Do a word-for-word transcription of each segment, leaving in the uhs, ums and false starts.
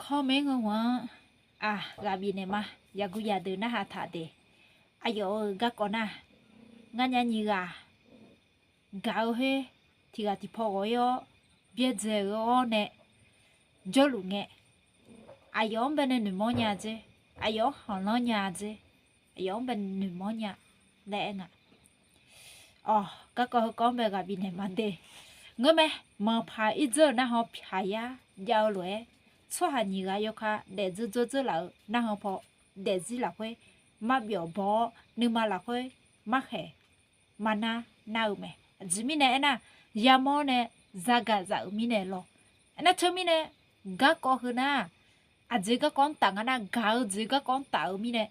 Kawr maer ngeur-anr, aq, ghaq bifnaeq ma. Yaqguv yaqdeuq narhaq taq de. Aqyawf-euq garkawv nar, ngar nya nyiq ghaq gaq-eu khoer, tiq ghaq tiq paw ghawq-ir-awr, byaerdzae-eu-awr nae jawrluf ngae, aqyawf-anr bae nae noeqmawr nya dzer, aqyawf-anr khanqlanr nya dzer, aqyawf-anr bae noeqmawr nya laer aer nga. Awq, garkawv heukawv-anr bae ghaq bifnaeq ma de. Ngeurmae, manqpaq irdzeur-euq narhaq pyaq yar jav-eu lof-aer, tsawrhaq nyiq ghaq yawkaq daefdzeur dzawrdzeur laf-eu narhaq paw daefzir lafkhoer marbyawf baw-awr, nuima lafkhoer markhaeq marnar nar-eu mae. Aqjeq mirnae aernar, yamawr nae zagaq zaf-euq mirnae lawr. Aernar teumirnae, garkawv heu nar, aqjeq garkawv-anr taf nga nar, gaq-eu jeq garkawv-anr taf-eu mirnae,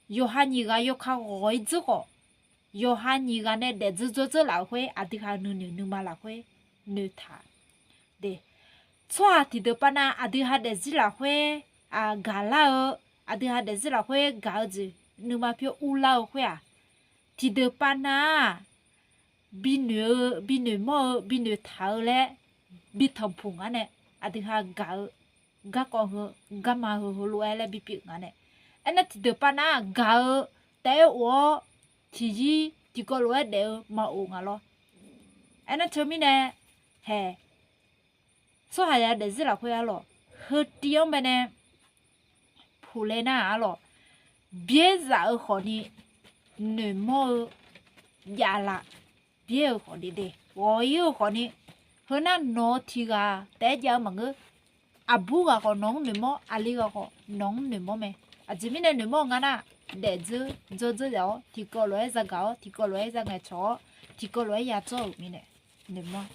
yawqha nyiq ghaq yawkaq ghawq-ir dzeur khawf, yawqha nyiq ghaq nae daefdzeur dzawrdzeur laf-euq khoer, aqdui ha nuinoeq nuima lafkhoer noeqtaq de. Tsawrhaq tiqdeuq pav nav aqdui ha daefzir lafkhoer gaqlar-eu, aqdui ha daefzir lafkhoer gaq-eu jeq nuima pyur urlar-eu khoer-aq, tiqdeuq pav nav-aq, binoeq-eu binoeq mawr-eu binoeq taq-eu laer bi tanqpuq ngar nae, aqdui ha gaq-eu garkawv heu, garma heu heulof-aer laer bipyeuf nga nae. Aernar tiqdeuq pav nav-aq gaq-eu taef-aer of-awr, tiqzir tiqkawv lof-aer daef-eu maqof nga lawr. Aernar teumirnae, haeq, tsawrhaq ya daefzir lafkhoer arlawq, heu tiv-anr bae nae puqle nar-aq arlawq, byaerzaf-eu khawfni noeqmawr-eu javlav, byaer-eu khawfni de, ghawq-ir-eu khawfni, heu nar nawq-eu tiq ghaq taef-aer jav-eu maqngeur. Aqbur ghaq khawf nawq-anr noeqmawr, aqli ghaq khawf nawq-anr noeqmawr mae. Aqjeq mirnae noeqmawr-eu nga nar, daefdzeur dzawrdzeur zaf-awr, tiqkawv lof-aer zagaq-awr, tiqkawv lof-aer zangaeq cawq-awr, tiqkawv lof-aer yadzawr-euq mirnae noeqmawr.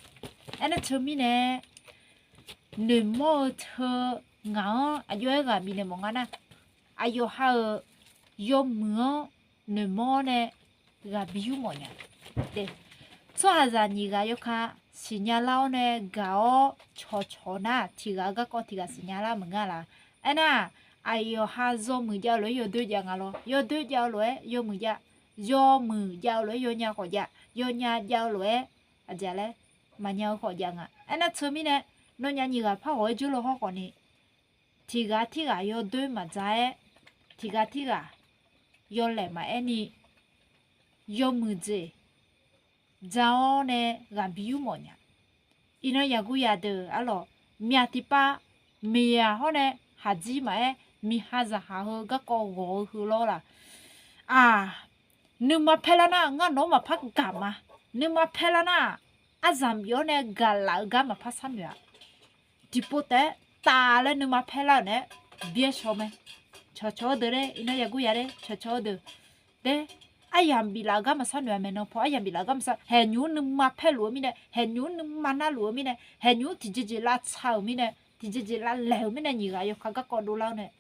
Aernar teumirnae, noeqmawr-eu teu ngaq-anr aqjox-aer ghaq bifnaeq mawf nga nar, aqyawf ha-euq yawmuiq-anr noeqmawr-awr nae ghaq bi yur mawf nya. Tsawrhaqzaq nyiq ghaq yawkaq siqnya lar-awr nae gaq-awr cawqcawq nar, tiq ghaq-eu garkawv tiq ghaq siqnya lar maqngeur la. Aernar, aqyawf ha yawmuiq jav-eu lof-aer yawdoer jav nga lawr. Yawdoer jav-eu lof-aer yawmuiq jav, yawmuiq jav-eu lof-aer yawnya khawf jav, yawnya jav-eu lof-aer aqjeq laer maqnya-eu khawf jav nga. Aernar teumirnae, nawnyaf nyiq ghaq par ghawq-aer jawrle hawr khawfni, tiq ghaq tirghaq yawdoer maqdzaq-aer, tiq ghaq tirghaq yawlaeq maqaer ni, yawmuiq jeq ja-awr nae ghaq bi yur mawf nya. Iqnan yaqguv yaqdeuq arlawq, myaq tiqpav miqyaq hawr nae haqjir maqaer, miqha zaqhaq heu garkawv ghawq-eu heu lawr laq. Aq, nuima paer lar nar ngar nawq-anr maqpar gaq ma. Nuima paer lar nar, aryamq bif-awr nae gaqlaf-eu gar maqpar sharnoeq-a. Tiqpov taef-aer tav laer nuima paer lar-euq naeq-aer byaer shaw mae. Cawqcawq-eu deuq le, iqnan yaqguv yaq le, cawqcawq-eu deuq. De, aryamq biflaf-eu gar maqsharnoeq-a. Maeqnan paw aryamq biflaf-eu gar maqshar, haeqnymq-anr nuima paerluf-eu mirnae, haeqnymq-anr nuima narluf-eu mirnae, haeqnymq-anr tiqjeqjeq lavtsa-euq mirnae, tiqjeqjeq lavlaeq-euq mirnae, nyiq ghaq yawkaq garkawv dovlar-awr nae,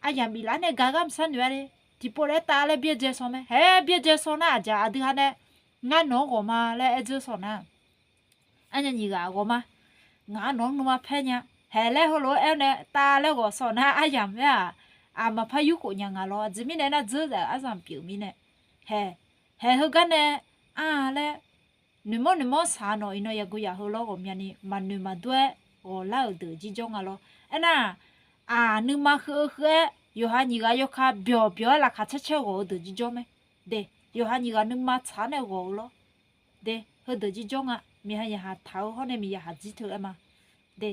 aryamq biflaf-anr nae gaq gar maqsharnoeq-a le. Tiqpov taef-aer tav laer byaerdzae shaw mae. Haeq, byaerdzae shaw nar aqjeq aqdui ha nae ngar nawq-anr ghawq ma laer aer dzeur shaw nar, arnya nyiq ghaq ghawq ma. Ngaq-anr nawq-anr nuima paer nya. Haeq laer heulof-aer aer-awr nae tav laer ghawq shaw nar aryamq-aer-aq, aq maqpar yurkhof nya nga lawr. Aqjeq mirnae nar dzeur zaf-euq aryamq pyeuf-eu mirnae, haeq, haeq heugar nae ar laer noeqmawr noeqmawr saq-a nawq iqnan yaqguv yaq heu lawr ghawqmyani maqnoeq maqdawr-aer ghawqlar-euq deuq jirjawr nga lawr. Aernar, aq, nuima heu-eu heu-aer yawqha nyiq ghaq yawkaq byawq byawq-aer laqkhaq caer caer ghawq-eu deuq jirjawr mae. De, yawqha nyiq ghaq nuima tsaq-awr nae ghawq-eu lawr. De, heudeuq jirjawr nga. Miqha yaqhaq taq-eu hawr nae miqyaqhaq jir teu-aer ma. De,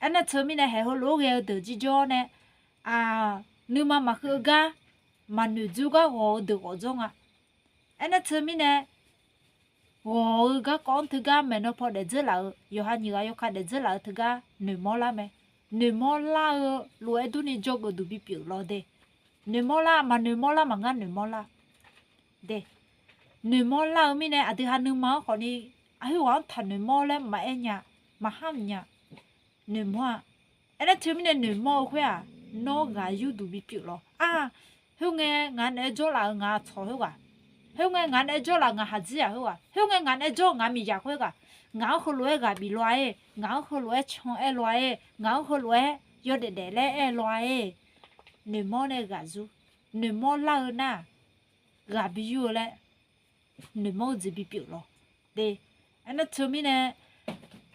aernar teumirnae haeq heulof-aer ghae-eu deuq jirjawr nae, aq, nuima maqheu-eu gar, maqnoeq dzeur gar ghawq-eu deuq ghawqjawr nga. Aernar teumirnae, ghawq-eu garkawv-anr teugar maeqnan paw daefdzeur laf-eu, yawqha nyiq ghaq yawkaq daefdzeur laf-eu teugar noeqmawr lar mae. Noeqmawr lar-eu lof-aer durni jawrgeuf duq bipyeuf lawr de. Noeqmawr lar, maqnoeqmawr lar maqngar noeqmawr lar. De, noeqmawr lar-eu mirnae aqdui ha nuima-anr khawfni, aqhoer ghaq-anr taq noeqmawr laer maqaer nya, maqhar mq nya. Noeqmawr-a. Aernar teumirnae noeqmawr-eu khoer-aq, nawr ghaq yurduq bipyeuf lawr. Aq, khoerngae ngaq naeq-aer jawrlaf-euq ngaq tsawq khoerghaq, khoerngae ngaq naeq-aer jawrlaf ngaq haqjir-aq khoerghaq, khoerngae ngaq naeq-aer jawr ngaq miqyaq khoerghaq, ngaq-anr heulof-aer ghaq bif lawr-a-ir, ngaq-anr heulof-aer can aer lawr-a-ir, ngaq-anr heulof-aer yawdaef daef laer aer lawr-a-ir, noeqmawr nae ghaq zur. Noeqmawr lar-eu nar, ghaq bi yur-eu laer noeqmawr-eu jeq bipyeuf lawr. De, aernar teumirnae,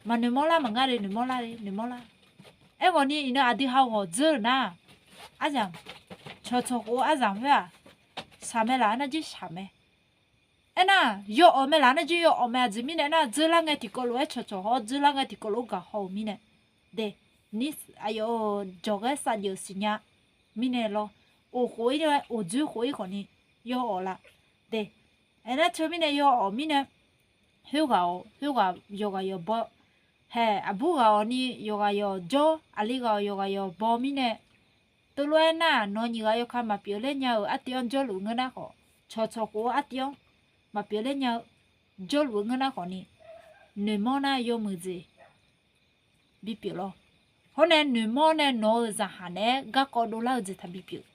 maqnoeqmawr lar maqngar de, noeqmawr lar de, noeqmawr lar. Aerkhawf ni iqnan aqdui ha ghawq dzeur-euq nar, aryamq, cawqcawq khof-eu aryamq khoer-aq, shaq mae laf-aer nar jir shaq mae. Aernar, yawawf mae laf-aer nar jir yawawf mae. Aqjeq mirnae aernar, dzeurlar ngae tiqkawv lof-aer cawqcawq haw-awr, dzeurlar ngae tiqkawv lof-aer gaq haw-euq mirnae, de, ni, aqyawf-euq jawqghaer sav jeuf siqnya mirnae lawr. Oq khof-ir nae oq dzoer khof-ir khawf ni yawawf laf, de. Aernar teumirnae yawawf mirnae, khoerghaq-awq, khoerghaq yawqghaq yawq baw, hae, aqbur ghaq-awq ni yawqghaq yawq jawr, aqli ghaq-awq yawqghaq yawq baw mirnae, teulof-aer nar-aq, nawq nyiq ghaq yawkaq maqpyeuf ler nya-euq artiv-anr jawrluf ngeur nar khawf, cawqcawq khof-eu artiv-anr maqpyeuf ler nya-eu jawrluf-eu ngeur nar khawf ni, noeqmawr nar yawmuiq jeq bipyeuf lawr. Hawr nae noeqmawr nae nawq-euq zaqhaq naeq-aer garkawv dovlar-eu jeq taqbi pyeuf.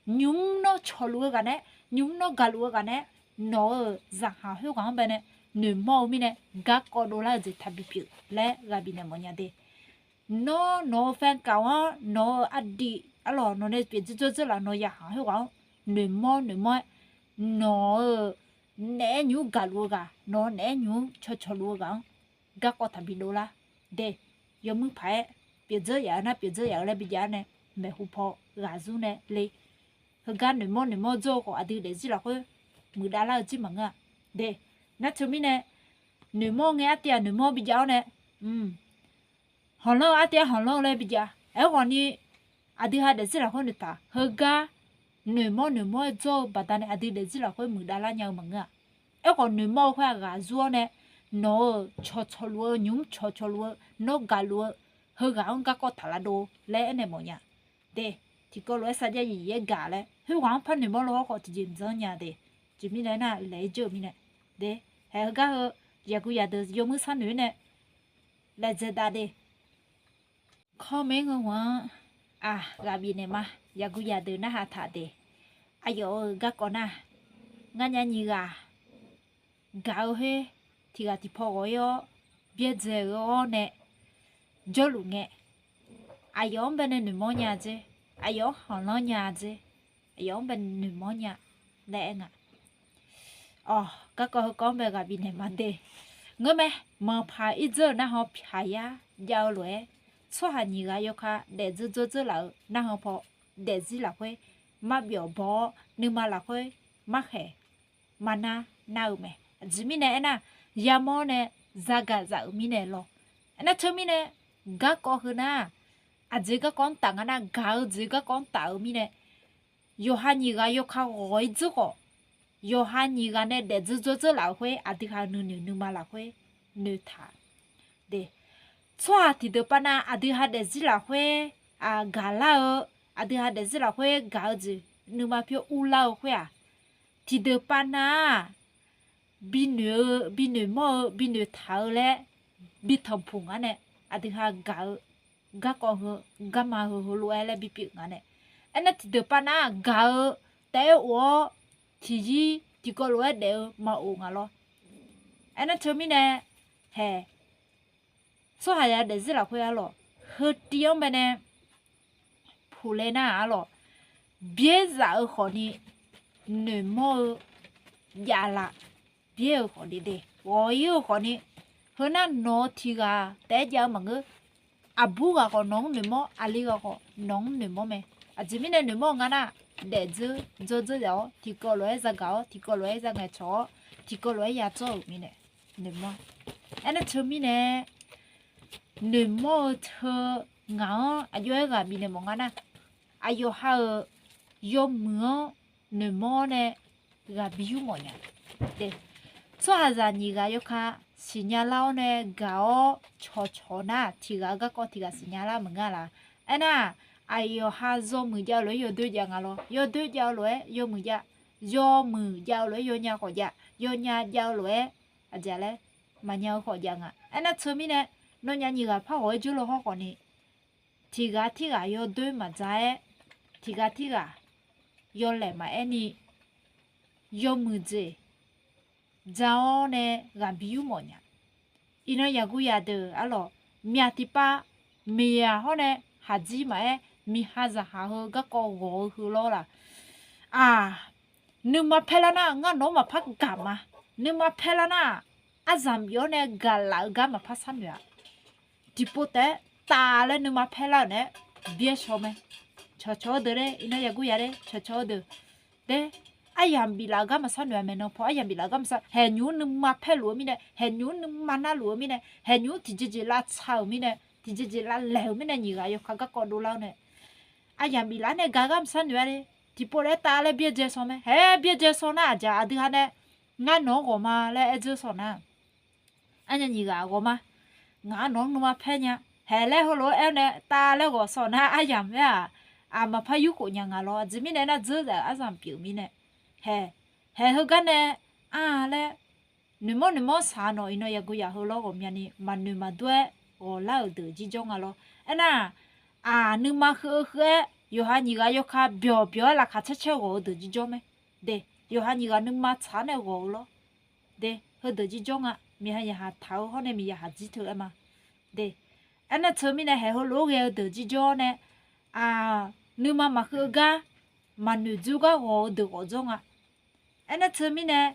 Nymq-mr nawr cawqluf-eu ghaq naeq-aer, nymq-mr nawr gaqluf-eu ghaq naeq-aer, nawq-euq zaqhaq khoerghaq-anr bae nae noeqmawr-eu mirnae garkawv dovlar-eu jeq taqbi pyeuf laer ghaq bifnaeq mawfnya de. Nawr nawq-euq แฟนเก่า-anr, nawq-euq aqdui arlawq, nawq nae pyeuf dzeur dzawr dzeur laf nawq yaqhaq khoerghaq-anr noeqmawr noeqmawr-aer, nawq-euq naeq-aer nymq-mr gaqluf-eu ghaq, nawq-eu naeq-aer nymq-mr cawqcawq luf-eu ghaq-anr garkawv taqbi dovlar de. Yawmuiq paq-aer pyeuf dzeur yaf-eu nar pyeuf dzeur yaf-eu laer bijav-awr nae, maeqhu paw ghaq zur nae le. Heugar noeqmawr noeqmawr dzawr-eu khawf, aqdui daefzir lafkhoer muiqdav lar-eu jir maqngeur-a de. Nar teumirnae, noeqmawr ngae artiv-aq noeqmawr bijav-awr nae, hanqlanr-eu artiv-aer hanqlanr-eu laer bijav. Aerkhawf ni, aqdui ha daefzir lafkhoer noeqtaq, heugar noeqmawr noeqmawr-aer dzawr-eu baqdanae aqdui daefzir lafkhoer muiqdav lar nya-eu maqngeur-a. Aerkhawf noeqmawr-eu khoer-aq ghaq zur-awr nae, nawq-euq cawqcawq luf-eu, nymq-mr cawqcawq luf-eu, nawr gaqluf-eu, heughaq-anr garkawv taq lar dov laer aernaeq mawfnya de. Tiqkawv lof-aer sarjax yif yif-aer gaq laer, khoerghaq-anr par noeqmawr lo hawr khawf tiqjeq mqdzanr nya de. Aqjeq mirnae aernar, laeq-aer jawr-eu mirnae de. Hae, heugar heu yaqguq yaqdeuq yawmuiq sharnoeq-aer nae laedzae dav de. Kawr maer ngeur ghaq-anr, aq, ghaq bifnaeq ma. Yaqguq yaqdeuq narhaq taq de. Aqyawf-euq garkawv nar, ngar nya nyiq ghaq gaq-eu khoer, tiq ghaq tiq paw ghawq-ir-awr, byaerdzae-eu-awr nae jawrluf ngae, aqyawf-anr bae nae noeqmawr nya dzer, aqyawf-anr khanqlanr nya dzer, aqyawf-anr bae noeqmawr nya laer aer nga. Awq, garkawv heukawv-anr bae ghaq bifnaeq ma de. Ngeurmae, manqpaq irdzeur-euq narhaq pyaq yar jav-eu lof-aer, tsawrhaq nyiq ghaq yawkaq daefdzeur dzawrdzeur laf-eu narhaq paw, daefzir lafkhoer marbyawf baw-awr nuima lafkhoer markhaeq marnar nar-eu mae. Aqjeq mirnae aernar, yamawr nae zagaq zaf-euq mirnae lawr. Aernar teumirnae, garkawv heu nar, aqjeq garkawv-anr taf nga nar, gaq-eu jeq garkawv-anr taf-eu mirnae, yawqha nyiq ghaq yawkaq ghawq-ir dzeur khawf, yawqha nyiq ghaq nae daefdzeur dzawrdzeur laf-euq khoer aqdui ha nuinoeq nuima lafkhoer noeqtaq de. Tsawrhaq tiqdeuq pav nav aqdui ha daefzir lafkhoer gaqlar-eu, aqdui ha daefzir lafkhoer gaq-eu jeq nuima pyur urlar-eu khoer-aq, tiqdeuq pav nav-aq, binoeq-eu binoeq mawr-eu binoeq taq-eu laer bitanq puq nga nae, aqdui ha gaq-eu garkawv heu, garma heu heulof-aer laer bipyeuf nga nae. Aernar tiqdeuq pav nav-aq gaq-eu taef-aer of-awr, tiqzir tiqkawv lof-aer daef-eu maqof nga lawr. Aernar teumirnae, hae, tsawrhaq ya daefzir lafkhoer arlawq, heutiv-anr bae nae puqle nar-aq arlawq, byaerzaf-eu khawfni noeqmawr-eu javlav, byaer-euq khawfni de, ghawq-ir-eu khawfni, heu nar nawq-eu tiq ghaq taef-aer jav-eu maqngeur. Aqbur ghaq khawf nawq-anr noeqmawr, aqli ghaq khawf nawq-anr noeqmawr mae. Aqjeq mirnae noeqmawr-eu nga nar, daefdzeur dzawrdzeur zaf-awr, tiqkawv lof-aer zagaq-awr, tiqkawv lof-aer zangaeq cawq-awr, tiqkawv lof-aer ya tsawr-euq mirnae noeqmawr. Aernar teumirnae, noeqmawr-eu teu ngaq-anr aqjox-aer ghaq bifnaeq mawf nga nar, aqyawf ha-euq yawmuiq-anr noeqmawr-awr nae ghaq bi yur mawf nya. Tsawrhaqzaq nyiq ghaq yawkaq siqnya lar-awr nae gaq-awr cawqcawq nar, tiq ghaq-eu garkawv tiq ghaq siqnya lar maqngeur-a laf. Aernar, aqyawf ha yawmuiq jav-eu lof-aer yawdoer jav nga lawr. Yawdoer jav-eu lof-aer yawmuiq jav, yawmuiq jav-eu lof-aer yawnya khawf jav, yawnya jav-eu lof-aer aqjeq laer maqnya-eu khawf jav nga. Aernar teumirnae, nawnyaf nyiq ghaq par ghawq-aer jawr lo hawr khawfni, tiq ghaq tirghaq yawdoer maqdzaq-aer, tiq ghaq tirghaq yawlaeq maqaer ni, yawmuiq jeq ja-awr nae ghaq bi yur mawf nya. Iqnan yaqguv yaqdeuq arlawq, myaq tiqpav miqyaq hawr nae haqdzir maqaer, miqha zaqhaq heu garkawv ghawq-eu heu lawr laf. Aq, nuima paer lar nar ngar nawq-anr maqpar gaq ma. Nuima paer lar nar, aryamq bif-awr nae gaqlaf-eu gar maqpar sharnoeq-a. Tiqpov taef-aer taf laer nuima paer lar-euq naeq-aer byaer shaw mae. Cawqcawq-eu deuq laer, iqnan yaqguv yaq laer cawqcawq-eu deuq. Daer, aryamq biflaf-eu gar maqsar noeq-a maeqnan paw, aryamq biflaf-eu gar maqsar, haeqnymq-mr nuima paerluf-eu mirnae, haeqnymq-mr nuima narluf-eu mirnae, haeqnymq-mr tiqjeqjeq lavtsa-euq mirnae, tiqjeqjeq lavlaeq-euq mirnae, nyiq ghaq yawkaq garkawv dovlar-eu nae, aryamq biflaf nae gaq gar maqsar noeq-a le. Tiqpov laer taf laer byaerdzae shaw mae. Haeq byaerdzae shaw nar aqjaq aqdui ha nae, ngar nawq-anr ghawq ma laer aer dzeur shaw nar, arnya nyiq ghaq ghawq ma. Ngaq-anr nawq-anr nuima paer nya. Haeq laer heulof-aer aer-awr nae taf laer ghawq shaw nar aryamq-aer-aq, aqmaqpar yurkhof nya nga lawr. Aqjeq mirnae nar dzeur zaf-euq aryamq pyeuf mirnae, haeq, haeq heugar nae ar laer noeqmawr noeqmawr saq nawq iqnan yaqguv yaq heu lawr ghawqmyani maqnoeq maqdur-aer ghawqlar-euq deuq jirjawr nga lawr. Aernar-aq, aq nuima heu heu-aer yawqha nyiq ghaq yawkaq byawq byawq-aer laqkhaq caer caer ghawq-eu deuq jirjawr mae. De, yawqha nyiq ghaq nuima tsaq-awr nae ghawq-eu lawr. De, heudeuq jirjawr nga. Miqha yaqhaq taq-eu hawr nae miqyaqhaq jir teu-aer ma. De, aernar teumirnae haeq heulof-aer ghae-eu deuq jirjawr nae, aq, nuima maqheu-eu gar, maqnoeq dzeur gar ghawq-eu deuq ghawqdzawr nga. Aernar teumirnae,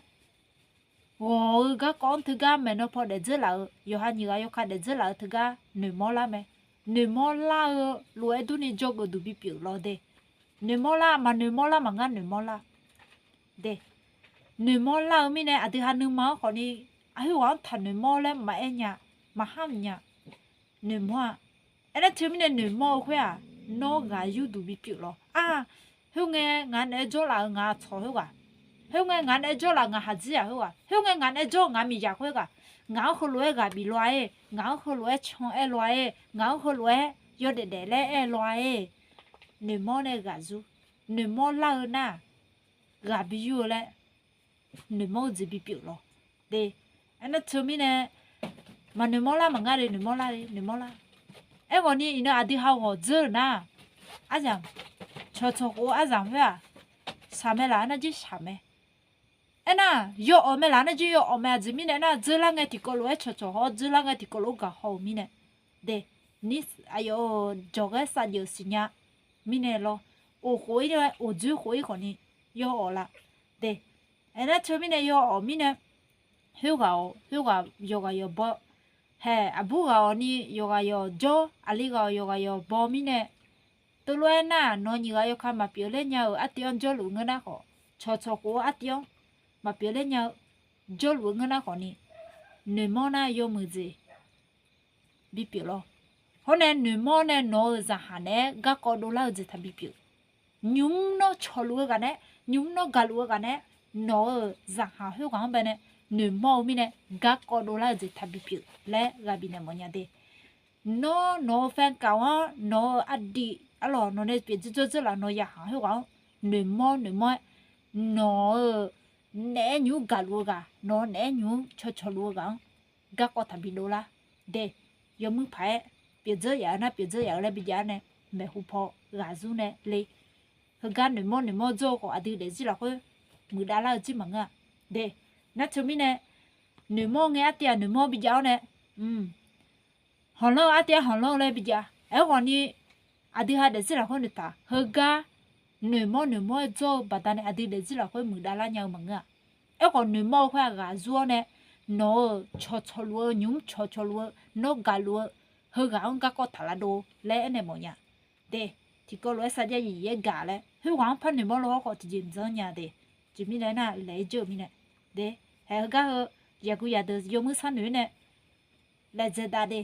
ghawq-eu garkawv-anr teugar maeqnan paw daefdzeur laf-eu, yawqha nyiq ghaq yawkaq daefdzeur laf-eu teugar noeqmawr lar mae. Noeqmawr lar-eu lof-aer durni jawrgeuf duq bipyeuf lawr de. Noeqmawr lar, maqnoeqmawr lar maqngar noeqmawr lar. De, noeqmawr lar-eu mirnae aqdui ha nuima-anr khawfni, aqkhoer ghaq-anr taqnoeq mawr laer maqaer nya, maqharmq nya. Noeqmawr-a. Aernar teumirnae noeqmawr-eu khoer-aq, nawr ghaq yurduq bipyeuf lawr. Aq, khoerngae ngaq naeq-aer jawrlaf-euq ngaq tsawq khoerghaq, khoerngae ngaq naeq-aer jawrlaf ngaq haqdzir-aq khoerghaq, khoerngae ngaq naeq-aer jawr ngaq miqyaq khoerghaq, ngaq-anr heulof-aer ghaq bif lawr-a-aer, ngaq-anr heulof-aer can aer lawr-a-aer, ngaq-anr heulof-aer yawdaef daeflaer aer lawr-a-aer, noeqmawr nae ghaq zur. Noeqmawr lar-eu nar, ghaq bi yur-eu laer noeqmawr-eu jeq bipyeuf lawr. De, aernar teumirnae, maqnoeqmawr lar maqngar de, noeqmawr lar de, noeqmawr lar. Aerghawqni iqnan aqdui ha ghawq dzeur-euq nar, aryamq, cawqcawq khof-eu aryamq khoer-aq, shaq mae laf-aer nar jir shaq mae. Aernar, yawawf mae laf-aer nar jir yawawf mae. Aqjeq mirnae nar, dzeur lar ngae tiqkawv lof-aer cawqcawq haw-awr, dzeur lar ngae tiqkawv lof-aer gaq haw-euq mirnae. De, ni, aqyawf-euq jawqghaer sav jeuf siqnya mirnae lawr. Oq khof-ir nae oq dzoer khof-ir khawfni yawawf la. De, aernar teumirnae yawawf mirnae, khoerghaq-awq, khoerghaq yawqghaq yawq baw. Haeq, aqbur ghaq-awq ni yawqghaq yawq jawr, aqli ghaq-awq yawqghaq yawq baw mirnae, teulof-aer nar-aq, nawq nyiq ghaq yawkaq maqpyeuf ler nya-euq artiv-anr jawrluf ngeur nar khawf, cawqcawq khof-eu artiv-anr maqpyeuf ler nya-eu jawrluf-eu ngeur nar khawfni, noeqmawr nar yawmuiq jeq bipyeuf lawr. Hawr nae noeqmawr nae nawq-euq zaqhaq naeq-aer garkawv dovlar-eu jeq taqbi pyeuf. Nymq-mr nawr cawqluf-eu ghaq naeq-aer, nymq-mr nawr gaqluf-eu ghaq naeq-aer, nawq-euq zaqhaq khoerghaq-anr bae nae noeqmawr-eu mirnae garkawv dovlar-eu jeq taqbi pyeuf laer ghaq bifnaeq mawfnya de. Nawr nawq-euq faeqkaq-anr, nawq-euq aqdui arlawq, nawq nae pyeuf dzeur dzeur dzeur laf nawq yaqhaq khoerghaq-anr noeqmawr noeqmawr-aer, nawq-euq naeq-aer nymq-mr gaqluf-eu ghaq, nawq naeq-aer nymq-mr cawqcawq luf-eu ghaq-anr garkawv taqbi dovlar. De, yawmuiq paq-aer pyeuf dzeur yaf-eu nar pyeuf dzeur yaf-eu laer bijav-awr nae, maeqhu paw ghaq zur nae le. Heugar noeqmawr noeqmawr dzawr-eu khawf aqdui daefzir lafkhoer muiqdav lar-eu jir maqngeur-a. De, nar teumirnae, noeqmawr ngae artiv-aq noeqmawr bijav-awr nae, hanqlanr-eu artiv-aq hanqlanr-eu laer bijav. Aerkhawfni, aqdui ha daefzir lafkhoer noeqtaq, heugar noeqmawr noeqmawr-aer dzawr-eu baqdanae aqdui daefzir lafkhoer muiqdav lar nya-eu maqngeur-a. Aerkhawf noeqmawr-eu khoer-aq ghaq zur-awr nae, nawq-euq cawqcawq luf-eu, nymq-mr cawqcawq luf-eu, nawr gaqluf-eu, heughaq-anr garkawv taq lar dov laer aernaeq mawfnya. De, tiqkawv lof-aer sarjax yif yif-aer gaq laer, khoerghaq-anr par noeqmawr lo-awr khawf tiqjeq mqdzanr nya de. Aqjeq mirnae aernar, laeq-aer jawr-eu mirnae. De, haeq heugar heu, yaqguv yaqdeuq yawmuir sharnoeq-aer nae laedzae dav de.